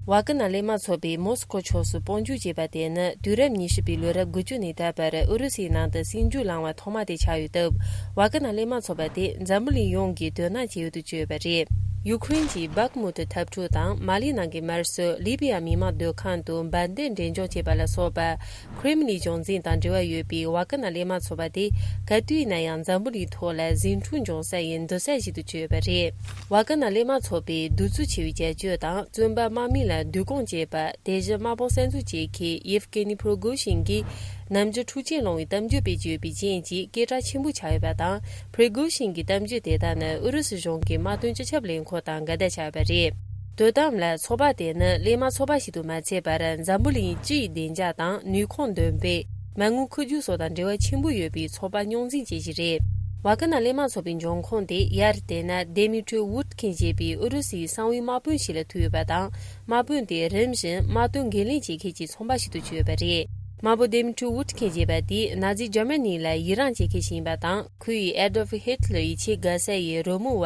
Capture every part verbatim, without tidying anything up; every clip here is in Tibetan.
ཝ་ཀི་ནར་གླས་དམག་ཚོགས་པས་མོ་སི་ཁོ་ཕྱོགས་སུ་དཔུང་འཇུག་བྱས་པ་དེ་ནི་དུས་རབས་ཉི་ཤུ་པའི་ལོ་རབས་དགུ་བཅུ་ནས་ད་བར་ཨུ་རུ་སུའི་ནང་དུ་སྲིད་འཇུག་བསླངས་པ་ཐོག་མ་དེ་ཆགས་ཡོད་སྟབས། ཝ་ཀི་ནར་གླས་དམག་ཚོགས་པ་དེ་འཛམ་བུ་གླིང་ཡོངས་ཀྱིས་དོ་སྣང་བྱེད་འོས་སུ་གྱུར་ཡོད་པ་རེད། ཡུ་ཁུ་རེན་གྱི་སྦག་མུ་ཏི་འཐབ་འཁྲུག་དང་མ་ལི་ནང་གི་དམར་གསོད། ལི་བི་ཡ་མི་དམངས་སྡོད་ཁང་དུ་འབར་མདེལ་འགྲེམས་འཇོག་བྱས་པ་ལ་སོགས་པ། ཁྲེམ་ལིན་གཞུང་འཛིན་དང་འབྲེལ་བ་ཡོད་པའི་ཝ་ཀི་ནར་གླས་དམག་ཚོགས་པ་དེ་ག་དུས་ཡིན་ན་ཡང་འཛམ་བུ་གླིང་ཐོག་ལ་ཟིང་འཁྲུག་འབྱུང་ས་ཡི་འདུ་ས་ཞིག་ཏུ་གྱུར་ཡོད་པ་རེད། ཝ་ཀི་ནར་གླས་དམག་ཚོགས་པའི་གདུག་རྩུབ་ཆེ་བའི་བྱ་སྤྱོད་དང་བཙོན་པ་དམག་མི་ལ་བསྡུ་སྐོང་བྱས་པ། དེ་བཞིན་དམག་དཔུང་གསར་འཛུགས་བྱེད་མཁན་ཡེབ་ཀེ་ནི་པྲོ་གོ་ཤིན་གྱིས་ནམ་རྒྱུན་འཁྲུག་ཆེན་སློང་བའི་གཏམ་རྒྱུད་སྤེལ་གྱི་ཡོད་པའི་རྐྱེན་གྱིས་སྐད་གྲགས་ཆེན་པོ་ཆགས་ཡོད་པ་དང་། པྲོ་གོ་ཤིན་གྱི་གཏམ་རྒྱུད་དེ་དག་ནི་ཨུ་རུ་སུ་གཞུང་གི་དམག་དོན་སྤྱི་ཁྱབ་ལས་ཁུངས་དང་འགལ་ཟླ་ཆགས་ཡོད་པ་རེད། དོན་དམ་ལ་ཚོགས་པ་དེ་ནི་གླས་དམག་ཚོགས་པ་ཞིག་ཏུ་མ་ཚད་པར། འཛམ་བུ་གླིང་སྤྱི་ཡི་བདེ་འཇགས་དང་ནུས་ཁུངས་འདོན་སྤེལ། མ་དངུལ་འཁོར་རྒྱུག་སོགས་དང་འབྲེལ་བ་ཆེན་པོ་ཡོད་པའི་ཚོགས་པ་རྙོག་འཛིང་ཅན་ཞིག་རེད། ཝ་ཀི་ནར་གླས་དམག་ཚོགས་པའི་འབྱུང་ཁུངས་དེ་ཡར་བལྟས་ན། དེ་མི་ཏྲི་ཝུད་ཁིན་ཞེས་པའི་ཨུ་རུ་སུའི་གསང་བའི་དམག་དཔོན་ཞིག་ལ་ཐུག་ཡོད་པ་དང་། དམག་དཔོན་དེ་རིམ་བཞིན་དམག་དོན་འགན་ལེན་བྱེད་མཁན་གྱི་ཚོང་པ་ཞིག་ཏུ་གྱུར་ཡོད་པ་རེད། དམར་པོ་དེ་མི་ཏྲི་ཝུད་ཁིན་ཞེས་པ་དེས་ན་ཛི་འཇར་མ་ནི་ལ་ཡི་རང་བྱེད་མཁན་ཞིག་ཡིན་པ་དང་། ཁོ་ཡིས་ཨེ་ཌོལ་ཧི་ཊི་ལར་ཡི་ཆེས་དགའ་ས་ཡི་རོལ་མོ་བ་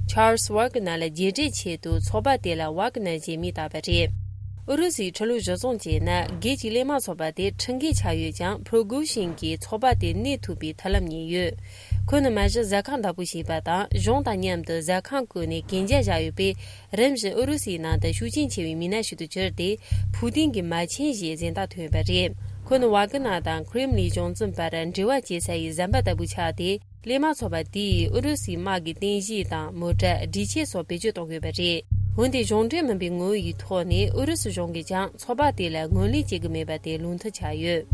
ཆར་ལི་སི་ཝག་ནར་ལ་རྗེས་འབྲས་ཆེད་དུ་ཚོགས་པ་དེ་ལ་ཝག་ནར་ཞེས་མིང་བཏགས་པ་རེད། ཨུ་རུ་སུའི་ཁྲི་ལོ་གཞི་བཟུང་བྱས་ན། སྒེར་གྱི་གླས་དམག་ཚོགས་པ་དེ་ཁྲིམས་འགལ་ཆགས་ཡོད་ཀྱང་། པྲོ་གོ་ཤིན་གྱིས་ཚོགས་པ་དེ་གནས་ཐུབ་པའི་མཐུན་ལམ་རྙེད་ཡོད། ཁོ་ནི་མ་གཞི་ཟ་ཁང་བདག་པོ་ཞིག་ཡིན་པ་དང་། གཞུང་དང་མཉམ་དུ་ཟ་ཁང་བསྐོས་ནས་གན་རྒྱ་བཞག་ཡོད་པས། རིམ་བཞིན་ཨུ་རུ་སུའི་ནང་དུ་ཤུགས་རྐྱེན་ཆེ་བའི་མི་སྣ་ཞིག་ཏུ་གྱུར་ཏེ། ཕུའུ་ཏིན་གྱི་མ་ཆེན་ཞེས་གཟེངས་རྟགས་ཐོན་ཡོད་པ་རེད། ཁོ་ནི་ཝག་ནར་དང་ཁྲེམ་ལིན་གཞུང་འཛིན་བར་འབྲེལ་བ་བྱེད་ས་ཡི་ཟམ་པ་ལྟ་བུ་ཆགས་ཏེ། གླས་དམག་ཚོགས་པ་དེས་ཨུ་རུ་སུའི་དམག་གི་རྟེན་གཞི་དང་མོ་ཊ། སྒྲིག་ཆས་སོགས་བེད་སྤྱོད་གཏོང་གི་ཡོད་པ་རེད། འོན་ཏེ་གཞུང་འབྲེལ་མིན་པའི་ངོ་བོ་ཡི་ཐོག་ནས་ཨུ་རུ་སུ་གཞུང་གིས་ཀྱང་ཚོགས་པ་དེ་ལ་ངོས་ལེན་བྱེད་ཀྱི་མེད་པ་དེ་ལུགས་མཐུན་ཆགས་ཡོད།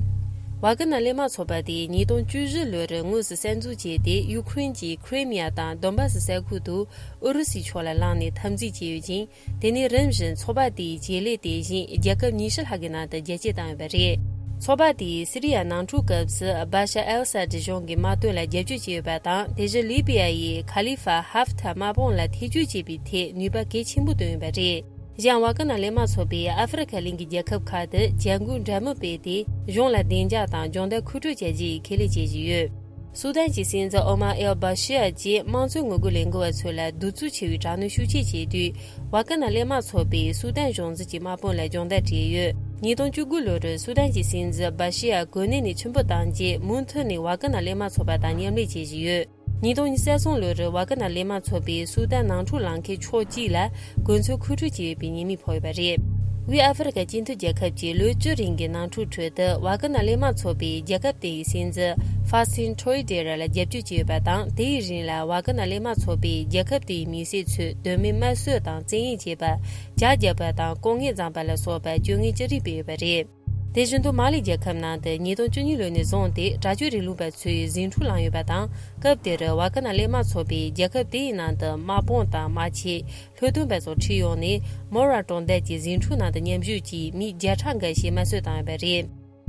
ཝ་ཀི་ནར་གླས་དམག་ཚོགས་པ་དེ་ཉིས་སྟོང་བཅུ་བཞི་ལོར་དངོས་སུ་གསར་འཛུགས་བྱས་ཏེ། ཡུ་ཁུ་རེན་གྱི་ཁི་རི་མི་ཡ་དང་དོན་བྷ་སི་ས་ཁུལ་དུ་ཨུ་རུ་སུའི་ཕྱོགས་ལ་ལངས་ནས་འཐབ་འཛིང་བྱས་ཡོད་ཅིང་། དེ་ནས་རིམ་བཞིན་ཚོགས་པ་དེའི་བྱེད་ལས་དེ་བཞིན་རྒྱལ་ཁབ་ཉི་ཤུ་ལྷག་གི་ནང་དུ་རྒྱ་སྐྱེད་བཏང་ཡོད་པ་རེད། ཚོགས་པ་དེས་སི་རི་ཡ་ནང་འཁྲུག་སྐབས་སུ་བྷ་ཤར་ཨལ་ཨ་སཱད་གཞུང་གི་དམག་དོན་ལ་རྒྱབ་སྐྱོར་བྱས་ཡོད་པ་དང་། དེ་བཞིན་ལི་བི་ཡ་ཡི་ཁ་ལི་ཧྥ་ཧབ་ཐ་དམག་དཔུང་ལ་ཐེ་བྱུས་བྱེད་པའི་ཐད་ནུས་པ་གལ་ཆེན་པོ་བཏོན་ཡོད་པ་རེད། གཞན་ཝ་ཀི་ནར་གླས་དམག་ཚོགས་པས་ཨ་ཧྥེ་རི་ཁ་གླིང་གི་རྒྱལ་ཁབ་ཁག་ཏུ་བྱ་འགུལ་འདྲ་མིན་སྤེལ་ཏེ། གཞུང་ལ་བདེ་འཇགས་དང་སྦྱོང་བརྡར་མཁོ་སྤྲོད་བྱ་རྒྱུ་ཡི་ཁས་ལེན་བྱེད་བཞིན་ཡོད། སུ་དན་གྱི་སྲིད་འཛིན་ཨོ་མར་ཨེལ་བྷ་ཤི་ཡ་བཅས་དམངས་གཙོའི་ངོ་རྒོལ་ལས་འགུལ་བ་ཚོ་ལ་གདུག་རྩུབ་ཆེ་བའི་དྲག་གནོན་ཤུགས་ཆེ་བྱས་དུས། ཝ་ཀི་ནར་གླས་དམག་ཚོགས་པས་སུ་དན་གཞུང་འཛིན་གྱི་དམག་དཔུང་ལ་སྦྱོང་བརྡར་སྤྲད་ཡོད། ཉིས་སྟོང་བཅུ་དགུ་ལོར་སུ་དན་གྱི་སྲིད་འཛིན་བྷ་ཤི་ཡ་གོ་གནས་ནས་ཕྱིར་འབུད་བཏང་རྗེས། མུ་མཐུད་ནས་ཝ་ཀི་ནར་གླས་དམག་ཚོགས་པ་དང་མཉམ་ལས་བྱེད་བཞིན་ཡོད། ཉིས་སྟོང་ཉེར་གསུམ་ལོར་ཝ་ཀི་ནར་གླས་དམག་ཚོགས་པས་སུ་དན་ནང་འཁྲུག་ལངས་མཁན་ཕྱོགས་གཅིག་ལ་གུན་གསབ་མཁོ་སྤྲོད་བྱས་ཡོད་པའི་ཉེས་མིང་ཕོག་ཡོད་པ་རེད། དབུས་ཨ་ཧྥེ་རི་ཁ་སྤྱི་མཐུན་རྒྱལ་ཁབ་ཀྱི་ལོ་བཅུ་རིང་གི་ནང་འཁྲུག་ཁྲོད་དུ། ཝ་ཀི་ནར་གླས་དམག་ཚོགས་པས་རྒྱལ་ཁབ་དེའི་སྲིད་འཛིན་ཧྥ་སིན་ཐོ་རི་ཏེ་ར་ལ་རྒྱབ་སྐྱོར་བྱས་ཡོད་པ་དང་། དེའི་རིང་ལ་ཝ་ཀི་ནར་གླས་དམག་ཚོགས་པས་རྒྱལ་ཁབ་དེའི་མི་སེར་ཚོས་དོན་མེད་དམར་གསོད་དང་བཙན་གཡེམ་བྱས་པར་ཇག་བརྒྱབ་པ་དང་། ལྐོག་རྔན་བརྫངས་པ་ལ་སོགས་པ་སྤྱོད་ངན་ཅི་རིགས་སྤེལ་ཡོད་པ་རེད། དེ་བཞིན་དུ་མ་ལི་རྒྱལ་ཁབ་ནང་དུ་ཉིས་སྟོང་བཅུ་གཉིས་ལོ་ནས་བཟུང་སྟེ་དྲག་སྤྱོད་རིང་ལུགས་པ་ཚོས་ཟིང་འཁྲུག་བསླངས་ཡོད་པ་དང་། སྐབས་དེར་ཝ་ཀི་ནར་གླས་དམག་ཚོགས་པས་རྒྱལ་ཁབ་དེའི་ནང་དུ་དམག་དཔུང་དང་དམག་ཆས། ལྷོ་སྟོན་པ་སོགས་ཁྲིད་ཡོང་ནས། མོ་ར་གྲོང་རྡལ་གྱི་ཟིང་འཁྲུག་ནང་དུ་མཉམ་ཞུགས་ཀྱིས་མི་བརྒྱ་ཕྲག་འགའ་ཞིག་དམར་གསོད་བཏང་ཡོད་པ་རེད།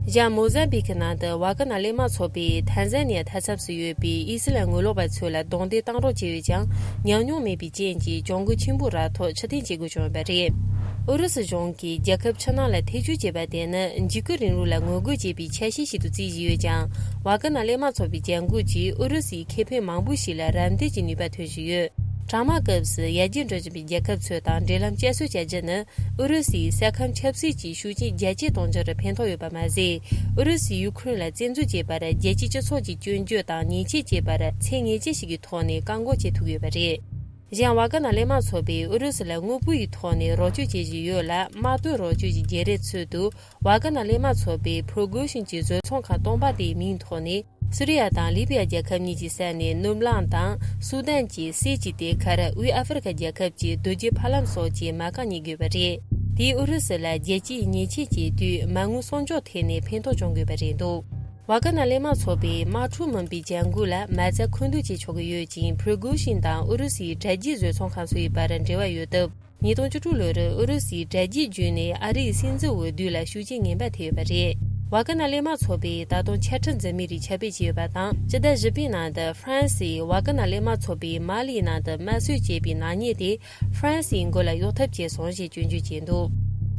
གཞན་མོ་ཟམ་བི་ཁི་ནང་དུ་ཝ་ཀི་ནར་གླས་དམག་ཚོགས་པས་ཐན་ཟ་ནི་ཡ་མཐའ་མཚམས་སུ་ཡོད་པའི་ཨི་སི་ལམ་ངོ་ལོག་པ་ཚོ་ལ་རྡུང་རྡེག་བཏང་རོགས་བྱས་ཡོད་ཀྱང་། ཉམས་མྱོང་མེད་པའི་རྐྱེན་གྱིས་གྱོང་གུན་ཆེན་པོ་རག་ཐོག་ཕྱིར་འཐེན་བྱེད་དགོས་བྱུང་ཡོད་པ་རེད། ཨུ་རུ་སུ་གཞུང་གིས་རྒྱལ་ཁབ་ཕྱི་ནང་ལ་ཐེ་བྱུས་བྱེད་པ་དེ་ནི་འཇིགས་སྐུལ་རིང་ལུགས་ལ་ངོ་རྒོལ་བྱེད་པའི་ཆ་ཤས་ཤིག་ཏུ་བརྩི་བཞིན་ཡོད་ཀྱང་། ཝ་ཀི་ནར་གླས་དམག་ཚོགས་པའི་བྱ་འགུལ་གྱིས་ཨུ་རུ་སུའི་ཁེ་ཕན་མང་པོ་ཞིག་ལ་རམ་འདེགས་ཀྱི་ནུས་པ་ཐོན་བཞིན་ཡོད། གྲང་དམག་སྐབས་སུ་ཡར་རྒྱས་འགྲོ་བཞིན་པའི་རྒྱལ་ཁབ་ཚོ་དང་འབྲེལ་ལམ་བསྐྱར་གསོ་བྱ་རྒྱུ་ནི། ཨུ་རུ་སུའི་ས་ཁམས་ཆབ་སྲིད་ཀྱི་ཤུགས་རྐྱེན་རྒྱ་སྐྱེད་གཏོང་རྒྱུར་ཕན་ཐོགས་ཡོད་པ་མ་ཟད། ཨུ་རུ་སུས་ཡུ་ཁུ་རེན་ལ་བཙན་འཛུལ་བྱས་པར་རྒྱལ་སྤྱིའི་སྤྱི་ཚོགས་ཀྱིས་སྐྱོན་བརྗོད་དང་ཉེས་ཆད་བཅད་པར་ཚད་ངེས་ཅན་ཞིག་གི་ཐོག་ནས་བཀག་འགོག་བྱེད་ཐུབ་ཡོད་པ་རེད། གཞན་ཝ་ཀི་ནར་གླས་དམག་ཚོགས་པས་ཨུ་རུ་སུ་ལ་དངོས་པོ་ཡི་ཐོག་ནས་རོགས་སྐྱོར་བྱེད་བཞིན་ཡོད་ལ། དམག་དོན་རོགས་སྐྱོར་གྱི་བརྗེ་རེས་ཚུལ་དུ། ཝ་ཀི་ནར་གླས་དམག་ཚོགས་པས་པྲོ་གོ་ཤིན་གྱི་བཟོ་ཚོང་ཁང་སྟོང་པ་དེའི་མིང་ཐོག་ནས། སི་རི་ཡ་དང་ལི་བི་ཡ་རྒྱལ་ཁབ་གཉིས་ཀྱི་ས་ནས་ནུབ་གླིང་དང་སུ་དན་གྱི་སེ་ཅི་དེ་ཁར་དབུས་ཨ་ཧྥེ་རི་ཁ་རྒྱལ་ཁབ་ཀྱི་རྡོ་རྗེ་ཕ་ལམ་སོགས་ཀྱི་མ་རྐང་རྙེད་དགོས་པ་རེད། དེས་ཨུ་རུ་སུ་ལ་རྒྱལ་སྤྱིའི་ཉེས་ཆད་བཅད་དུས་མ་དངུལ་གསོག་འཇོག་ཐད་ནས་ཕན་ཐོགས་བྱུང་དགོས་པ་རེད་འདུག་ཝ་ཀི་ནར་གླས་དམག་ཚོགས་པས་དམག་འཁྲུག་མིན་པའི་བྱ་འགུལ་ལ་མ་རྩ་མཁོ་འདོན་བྱེད་ཆོག་གི་ཡོད་ཅིང་། པྲོ་གོ་ཤིན་དང་ཨུ་རུ་སུའི་དྲ་རྒྱའི་བཟོ་ཚོང་ཁང་ཚོའི་བར་འབྲེལ་བ་ཡོད་སྟབས། ཉིས་སྟོང་བཅུ་དྲུག་ལོར་ཨུ་རུ་སུའི་དྲ་རྒྱའི་བརྒྱུད་ནས་ཨ་རིའི་སྲིད་འཛིན་འོས་བསྡུ་ལ་ཤུགས་རྐྱེན་ངན་པ་ཐེབས་ཡོད་པ་རེད། ཝ་ཀི་ནར་གླས་དམག་ཚོགས་པས་ད་དུང་ཆ་འཕྲིན་འཛིན་མའི་རིགས་ཁྱབ་སྤེལ་བྱས་ཡོད་པ་དང་། སྤྱི་ཟླ་བཞི་པའི་ནང་དུ་ཧྥ་རན་སིས་ཝ་ཀི་ནར་གླས་དམག་ཚོགས་པས་མ་ལིའི་ནང་དུ་དམར་གསོད་བྱས་པའི་ནག་ཉེས་དེ། ཧྥ་རན་སིའི་མགོ་ལ་གཡོག་ཐབས་བྱས་སོང་ཞེས་སྐྱོན་བརྗོད་བྱས་འདུག་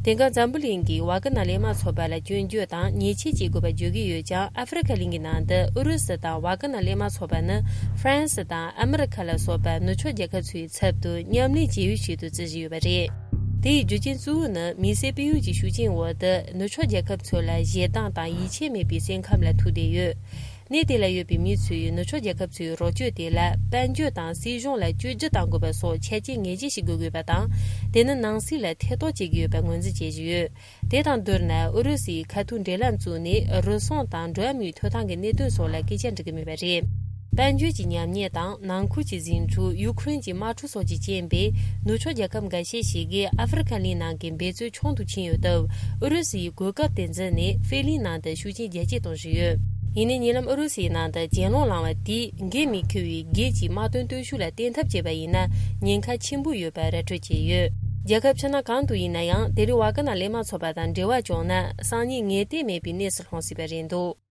དེང་སྐབས་འཛམ་བུ་གླིང་གིས་ཝ་ཀི་ནར་གླས་དམག་ཚོགས་པ་ལ་སྐྱོན་བརྗོད་དང་ཉེས་ཆད་བཅད་དགོས་པ་བརྗོད་ཀྱི་ཡོད་ཀྱང་། ཨ་ཧྥེ་རི་ཁ་གླིང་གི་ནང་དུ་ཨུ་རུ་སུ་དང་ཝ་ཀི་ནར་གླས་དམག་ཚོགས་པ་ནི་ཧྥ་རན་སི་དང་ཨ་མི་རི་ཁ་ལ་སོགས་པ་ནུབ་ཕྱོགས་རྒྱལ་ཁབ་ཚོའི་ཚབ་ཏུ་མཉམ་ལས་བྱེད་ཡུལ་ཞིག་ཏུ་བརྩི་བཞིན་ཡོད་པ་རེད། དེའི་རྒྱུ་རྐྱེན་གཙོ་བོ་ནི་མི་སེར་སྤེལ་ཡུལ་གྱི་ཤུགས་རྐྱེན་འོག་ཏུ་ནུབ་ཕྱོགས་རྒྱལ་ཁབ་ཚོ་ལ་ཞེ་སྡང་དང་ཡིད་ཆེས་མེད་པའི་སེམས་ཁམས་ལ་ཐུག་བསྡད་ཡོད། གནས་དེ་ལ་ཡོད་པའི་མི་ཚོས་ནུབ་ཕྱོགས་རྒྱལ་ཁབ་ཚོའི་རོགས་སྐྱོར་དེ་ལ་དཔལ་འབྱོར་དང་སྲིད་གཞུང་ལ་བཅོས་སྒྱུར་གཏང་དགོས་པ་སོགས་ཆ་རྐྱེན་ངེས་ཅན་ཞིག་དགོས་དགོས་པ་དང་། དེ་ནི་ནང་སྲིད་ལ་ཐེ་གཏོགས་བྱེད་ཀྱི་ཡོད་པར་ངོས་འཛིན་བྱེད་བཞིན་ཡོད། དེ་དང་བསྡུར་ན་ཨུ་རུ་སུའི་ཁ་ཐུག་འབྲེལ་ལམ་བཙུགས་ནས་རུལ་སུངས་དང་འགྲོ་བ་མིའི་ཐོབ་ཐང་གི་གནད་དོན་སོགས་ལ་སྐད་ཆ་འདྲི་གི་མེད་པ་རེད། དཔལ་འབྱོར་གྱི་ཉམས་ཉེས་དང་ནང་ཁུལ་གྱི་ཟིང་འཁྲུག་ཡུ་ཁུ་རེན་གྱི་དམག་འཁྲུག་སོགས་ཀྱི་རྐྱེན་པས་ནུབ་ཕྱོགས་རྒྱལ་ཁབ་འགའ་ཤས་ཤིག་གིས་ཨ་ཧྥེ་རི་ཁ་གླིང་ནང་གི་འབད་རྩོལ་ཆུང་དུ་ཕྱིན་ཡོད་སྟབས། ཨུ་རུ་སུ་ཡིས་གོ་སྐབས་དེ་འཛིན་ནས་ཧྥེ་གླིང་ནང་དུ་ཤུགས་རྐྱེན་རྒྱ་སྐྱེད་གཏོང་བཞིན་ཡོད། ཡིན་ནའི་ཉེ་ལམ་ཨུ་རུ་སུའི་ནང་དུ་གྱེན་ལོག་ལངས་པ་དེས་འགན་མི་འཁུར་བའི་སྒེར་གྱི་དམག་དོན་སྟོབས་ཤུགས་ལ་བརྟེན་ཐབས་བྱས་པ་ཡིན་ན་ཉེན་ཁ་ཆེན་པོ་ཡོད་པ་ར་སྤྲོད་བྱས་ཡོད། རྒྱལ་ཁབ་ཕྱི་ནང་གང་དུ་ཡིན་ན་ཡང་དེ་རིང་ཝ་ཀི་ནར་གླས་དམག་ཚོགས་པ་དང་འབྲེལ་བ་བྱུང་ན་སང་ཉིན་ངེས་གཏན་མེད་པའི་གནས་སུ་ལྷུང་སྲིད་པ་རེད་འདུག།